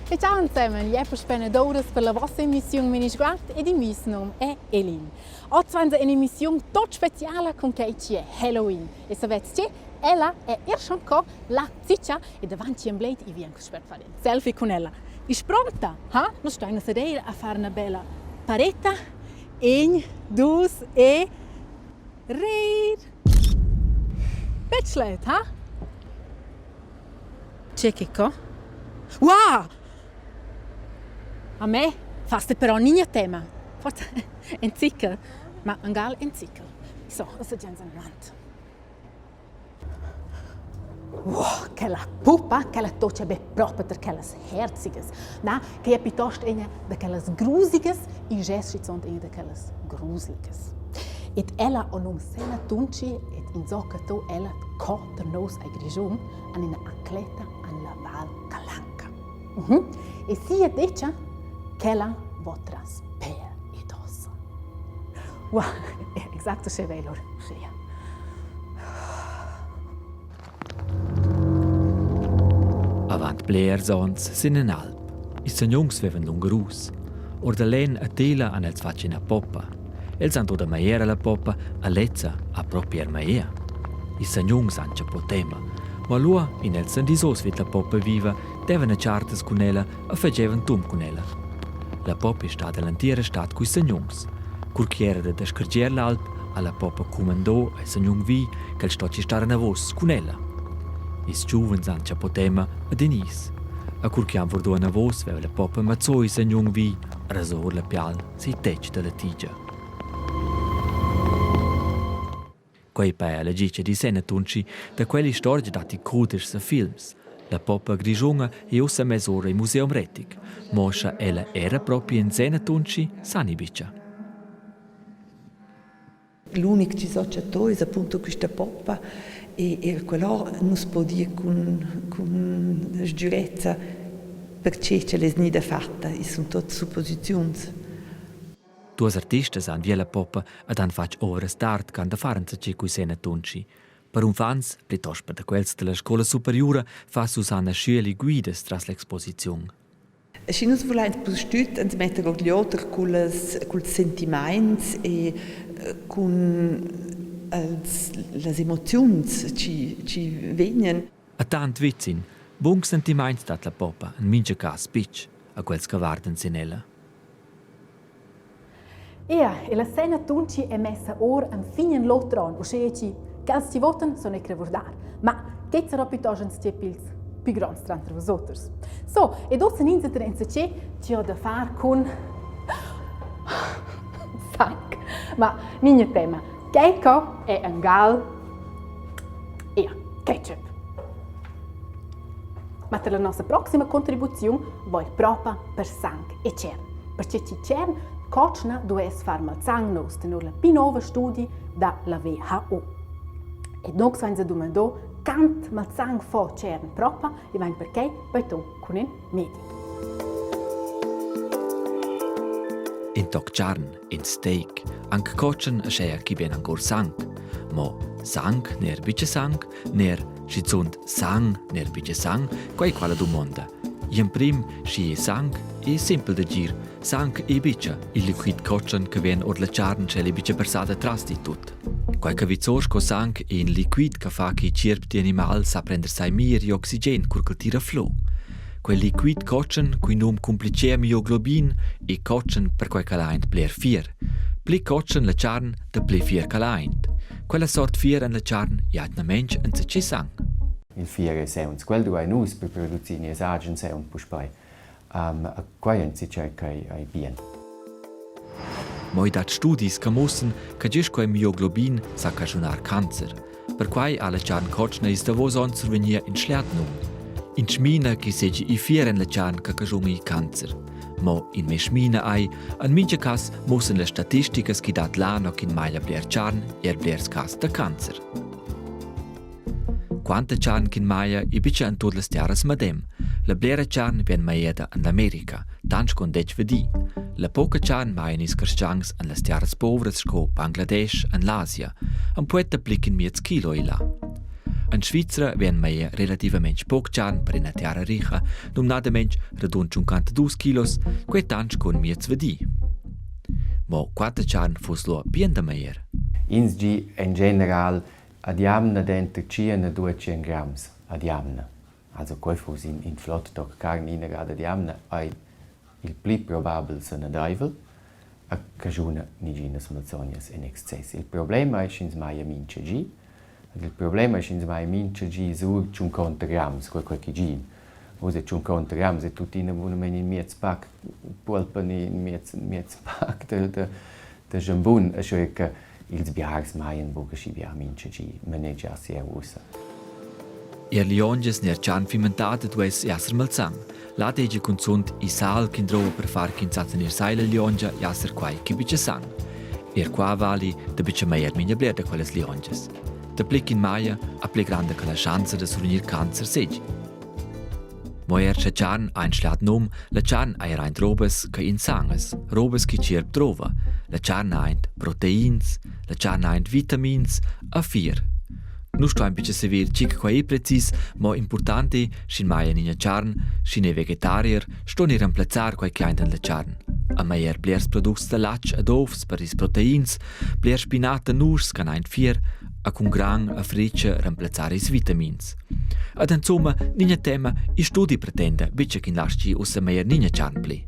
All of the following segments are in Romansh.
E ciao insieme, je puspenedoras per la vossa emissiun Minisguard ed il mies nom è Elin. Oz vainsa ün'emissiun tot speciala cun quai chi è Halloween. E savets che? Ella è er schon co la ciccia e davant chi bled i vien spert far ün selfie cun ella. Ist pronta? Ha? Nus stain a sedeir a far üna bella paretta. Ein, dus e rir. Betschlet, ha? Che che co? Wow! A me fast però nigna tema. Forse en zickel, ma angal en zickel. So, ussa giains anavant. Wow, quella puppa, quella tocca be propi tar quellas herzigas. Na, che è piuttosto ina da quellas grusigas e gest schizunt ina da quellas grusligas. Ed ella ha num Sena Tunci ed insocca to ella co tar nous ai Grischun an ina acletta an la Val Calanca. E sia decia ch'ella vo tras pel ed ossa. Wow, exact uschè vegl or uschea. Avant blers ons sin in alp. Ils signungs vevan lungerus. Or da len a tela han els fatg ina poppa. Els han tot a maier la poppa, a lezza ha propi er maier. Ils signungs han chapo tema. Ma lura in els san disos vid la poppa viva devan a chartas cun ella e fagevan tum cun ella. La poppa è stada l'entira stad culs signungs. Cur chi era da descargier l'alp, ha la poppa cumandò al signun vi ch'el stocci star anavos cun ella. Ils giuvens han chapo tema ad Denis. A cur chi han vurdò anavos veva la poppa mazzò il signun vi e rasor la pial si tetg dalla tigia. Quei paja la gitga di Senatunci, da quell'istorgia datti cudeschs e films. La poppa grischuna ei ussa mes'ora il Museum Retic. Mo scha ella era propi in Senatunci, sani buca. L'unic chi s'ho chattò es appunto quista poppa e eir quell'ho nu's po dir cun cun sgürezza perche ch'ella es gnida fatta. I sun tuot supposiziuns. Duas artistas han via la poppa ed han fatg ovras d'art che han da far enzatgi cui sena tunci. Per uffants, plitost per da quels dalla scola superiura, fa Susanna Schüeli guidas tras l'exposiziun. Schi nus vulains pustüt ans metter oglioter cullas culs sentimaints e cun els las emoziuns chi chi vegnan. A tant vizin, buns sentimaints dat la poppa, in mincha cas pitsch, a quels che vardan sin ella. Ea, e la scena tunci è messa or enfin en l'oter onn, uschea chi quels chi votan son eir revurdar. Ma che sarà piuttosto ins pils più gronds tranter vosoters. So, ed ussa ins er insatge chi ho da far cun sang. Ma nigna tema. Quai co è angal ea, ketchup. Ma per la nossa proxima contribuziun voi propa per sang e tschern. Perche chi tschern cotschna duess far malsang nous tenor la pi nova studi da la WHO. E nox vainsa dumandò quant malsang fo tschern propa e vain perquai baitò cun ün medi. In toc charn, in steak, anc cotschen ascheia chi vegn ancor sang. Mo sang ner bice sang, ner schizunt sang ner bice sang, quai qua la dumonda. Gl'emprim, schi è sang, è simpel da gir. Sang e bice, il liquid cotschen che vegn ord la charn ch'el è bice persada tras di tut. Quai che vi sco sang è in liquid che fa che il tgierp di animal sa prender sai mir e oxigen cur ch'el tira flo. Quel liquid cotschen cui num cumplicea mioglobin è cotschen perquai ch'el ha aint bler fier. Pli cotschen la charn, da pli fier ch'el ha aint. Quella sort fier en la charn è atgnamain enzatgi sang. Il fier è seunz. Quel duai nus per producir nies agen seun puspei. Um, quai è sincer che ei bien. Mo i dat studis che mussan che gist quei mioglobin sa caschunar cancer. Perquai ha la charn cotschna ils davos onns survegnir in schliat num. In schmina che seigi i fier en la charn che caschuna il cancer. Mo in me schmina ei, en mintga cass mussan las statisticas che dat là no ch'in maglia bler charn er blers cas da cancer. Quanta charn ch'in maja e bicia en tut las tiaras medem. La blera charn vegn majeda en l'America, tant sco detg vedi. La poca charn main ils carstgauns en las tiaras povras sco Bangladesch en l'Asia, en poeta pli ch'in miez kilo ei là. En Svizra vegn mai relativamain poc charn per ina tiara richa, numnadamain radund 52 kilos, quei tant sco in miez vadi. Mo quanta charn fuss lu bien da maier? Ins gi en general ad jamna denter tschien e 200 grams ad jamna. Also quei fuss in, in flot toc carn ina gada d'jamna ei il pli probabel sanadeivel a caschuna neginas malsognas en excess. Il problem ei sch'ins maia mintga gi. Ed il problem ei sch'ins maia mintga gi sur tschunconta grams, quei quei che gin. Uss tschunconta grams è tuttina bunamein in miez pac puolpa ni in miez, miez pac de, de, de jambun, aschia che ils biars maian buca schi bia mintga gi, manegia sia ussa. Er liongias ner charn fimentada duess esser malsan. Là degia cunzunt il sal ch'in drova per far ch'ins sa tener sai la liongia esser quai che bice san. Er qua vali da bice mai er minha bler da quellas liongias. Da pli ch'in maia, a pli granda che la schanza da survegnir cancer seigi. Mo er sche charn ha in schliat num, la charn ha era aint robas che ins sangas, robas che tgierp drova. La charn ha aint proteins, la charn ha aint vitamins a fier. Nus stuein buca saver tgi che quei ei precis, mo impurtant ei, sch'in mai en ina charn, sch'in ei vegetarier, ston ir remplazzar quei che ha en la charn. A mei er blers products da latg ed ovs per ils proteins, bler spinat e nuschs che han aint fier, a cun gran a fritga remplazzar ils vitamins. Ed insomma, nigna tema, il studi pretenda betg ch'in laschi ussa meglier nigna charn pli.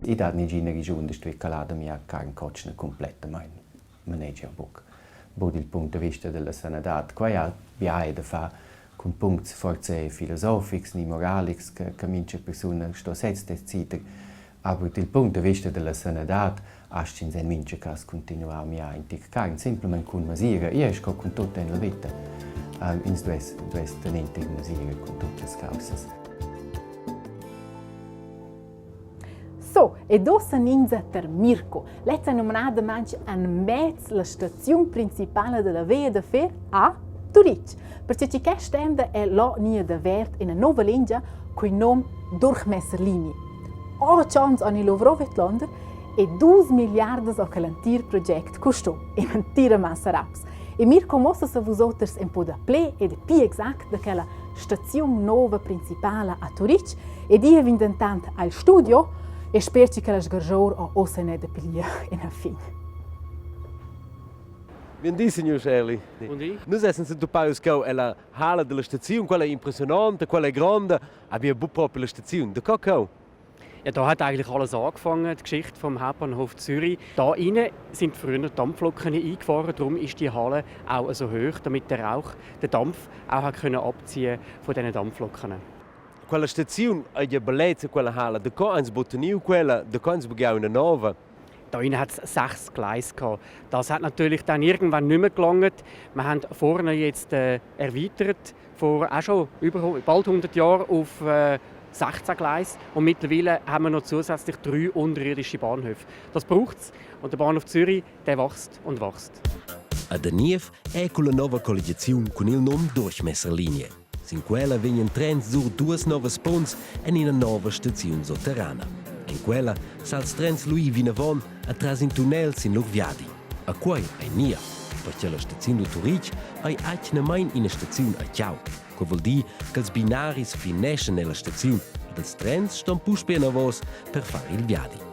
I dat nigina regiun da stuer calar da mia carn cotschna complettamain. Manegia buc. Buc dil punct da vista della sanadad. Quei ha bia da far cun puncts forse filosofics ni moralics che, che mincha persuna sto sez decider. Aber dil punct da vista della sanadad astg'ins en mintga cass continuar a miar in tic carn, simplamain cun masira. Ia sco cun tut en la vita. Ins duess, duess tener in tic masira cun tut las caussas. So, ed ussa ninza tar Mirco. Lezza nominada manch an mez la staziun principala della via da fer a Turitg. Perche chi questa emda è là nia davert ina nova lingia cui nom Durchmesserlinie. Otg onns han i luvrò vidlonder e dus milliardas ha quel entir project custò, in'entira massa raps. E Mirko muossa a vus oters un po da ple e pi exact da quella staziun nova principala a Turitg ed ia vegn dentant al studio e sper che la sgargior ho ossa ne da piglier ina fin. Bien di, signur Scherli. Buon di. Nus essen s'entupaus cheu ella hala della staziun, quella è impressionante, quella è gronda, aber bu propi la staziun. Da co cheu? Ja, da hat eigentlich alles angefangen, die Geschichte vom Hauptbahnhof Zürich. Da rein sind früher Dampfloken eingefahren, darum ist die Halle auch so hoch, damit der Rauch, der Dampf auch hat können abziehen von diesen Dampfloken. Quella staziun ei ja bellezia quella hala. Da co ans butteniu quella, da co ans bugiau una nova. Da innen hat es sechs Gleise gehabt. Das hat natürlich dann irgendwann nicht mehr gelangt. Wir haben vorne jetzt erweitert, vor auch schon über bald 100 Jahren auf 16 Gleise und mittlerweile haben wir noch zusätzlich drei unterirdische Bahnhöfe. Das braucht es und der Bahnhof Zürich, der wächst und wächst. A Daniev è con la nova colligiaziun cun il num Durchmesserlinie. Sin quella vegnan trens sur duas novas punts en ina nova staziun sotterrana. En quella sals trens lui vinavon atras in tunnel sin lur viadi. A quei ei nia, perche la staziun da Turitg ei atgnamain ina staziun a Chiau. Quei vul dir ch'els binaris fineschan ella staziun ed els trens ston puspei anavos per far il viadi.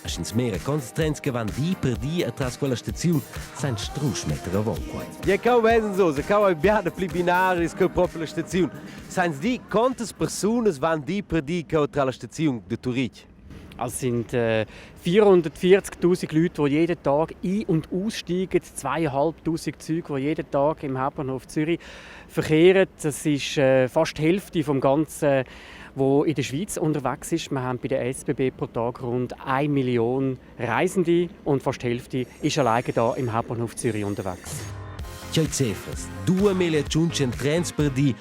Sch'ins mira cons trens che van di per di atras quella staziun, san strusch metter avon quei. Ja, cau vesen so, se cau ei bia pli binaris che proprio la staziun. Sainz di, quantas persunas van di per di cheu tra la staziun de Turitg? Also es sind 440'000 Leute, die jeden Tag ein- und aussteigen, 2'500 Züge, die jeden Tag im Hauptbahnhof Zürich verkehren. Das ist fast die Hälfte vom Ganzen, wo in der Schweiz unterwegs ist. Wir haben bei der SBB pro Tag rund 1 Million Reisende und fast die Hälfte ist alleine hier im Hauptbahnhof Zürich unterwegs. Tgei cefras? 2500 trens per di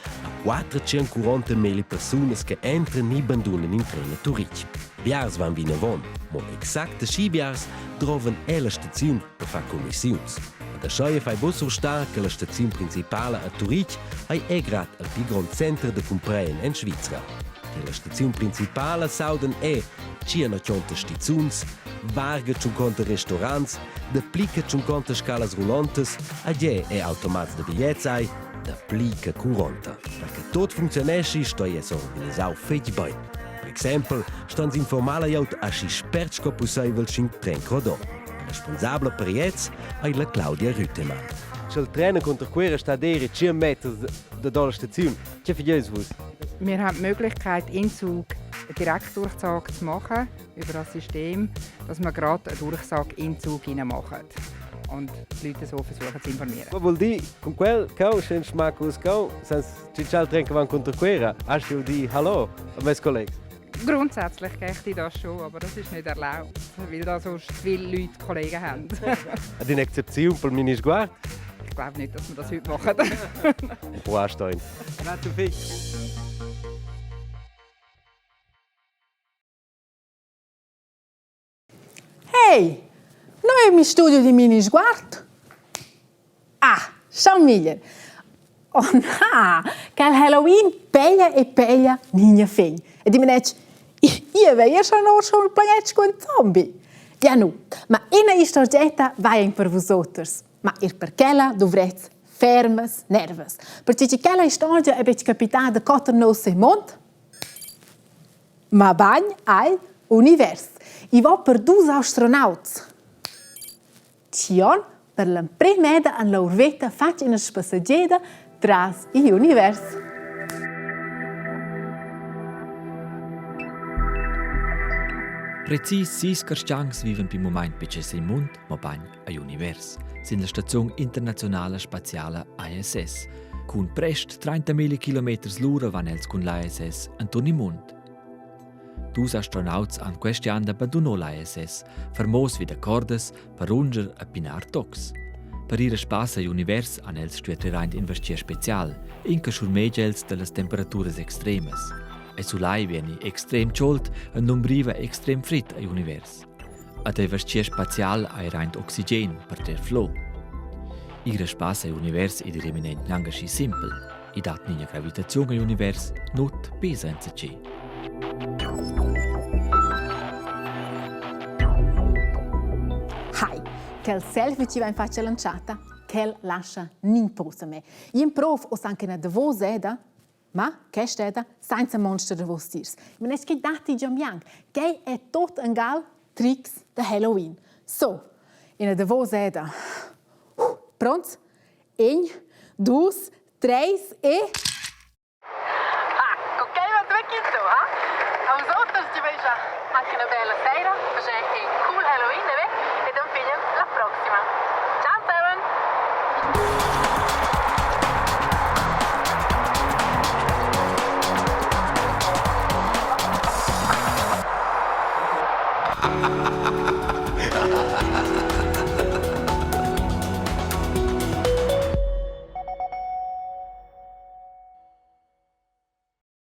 a 440 persunas che entran ni bandunan in tren a Turitg. Biars van vinavon, mo exact aschi biars drovan ella staziun per far commissiuns. Ed aschia fai buc surstar che la staziun principala a Turitg ei è grad il pli grond center da cumprar en Svizra. Tier la staziun principala s'audan è 180 stizuns, varga tschunconta restaurants, dapli che tschunconta scalas rulontas, agie è automats da bigliets hai, dapli che curonta. Per che tot funzioneschi stoi esser organisau fetg bein. Per exempel ston informar la glieud aschi spert sco pusseivel sc'in tren crodò. Responsabla per gliez ei la Claudia Rüttemann. Sch'el trena cunter Cuera sta deri 100 meters da dalla staziun. Che fageis vus? Wir haben die Möglichkeit, in Zug eine Direktdurchsage zu machen über das System, dass wir gerade eine Durchsage in Zug machen und die Leute so versuchen zu informieren. Ma vuol dir, con quel cau sch'ins Marcus cau, sens tschintschal tren che van cunter Cuera, hast du di hallo a mes collegs? Grundsätzlich geht das schon, aber das ist nicht erlaubt, weil da sonst zu viele Leute Kollegen haben. Ad in'excepziun pel Minisguard? Ich glaube nicht, dass wir das heute machen. Proastein. Grazie fitg. Hey, noi mi studio di Minisguard? Ah, schau meglier. Oh na, quel Halloween peglia e peglia nigna fegn. E di manetsch, io veia schon or schon plagnetsch cun zombie. Ja nu, ma ina istorgetta vai anc per vus oters. Ma er per quella dovrets fermas nervas. Perche che quella istorgia è betg capitada coter nos in mond, ma bagn al univers. I va per dus astronauts. Tion per l'emprema han lur veta fatg ina spassegiada tras igl univers. Precis sis carstgauns vivan pil mument betg el mund, mobein egl univers, sin la staziun internaziunala spaziala ISS. Cun prest 30.000 km l'ura van els cun l'ISS enturn il mund. Dus astronauts han questi ann abandonò l'ISS, fermos vi da cordas per unger e pinar tocs. Per ir a spass agl univers han els stuiu trer aint in vestgier special, in che schurmegia els dallas temperaturas extremas. E sulai vegni extrem chaud e l'umbriva extrem frid agl univers. Ad ei vestgier spazial ei reint oxigen per trer flo. Ir a spass agl univers ei reminent gnanc aschi simpel. I dat nigna gravitaziun agl univers, nuot pesa enzatgei. Hai, quel selfie ci va in faccia lanciata, quel lascia nin posa me. In prof oss anche una davos eda, ma questa eda senza monster davos tiers. Ma es che datti già mianc, che è tot en gal tricks da Halloween. So, ina davos eda. Pronts? Ein, dus, treis e... Ah, con quei va quinto, ha? A vus oters ti veja anche una bella sera, faschè in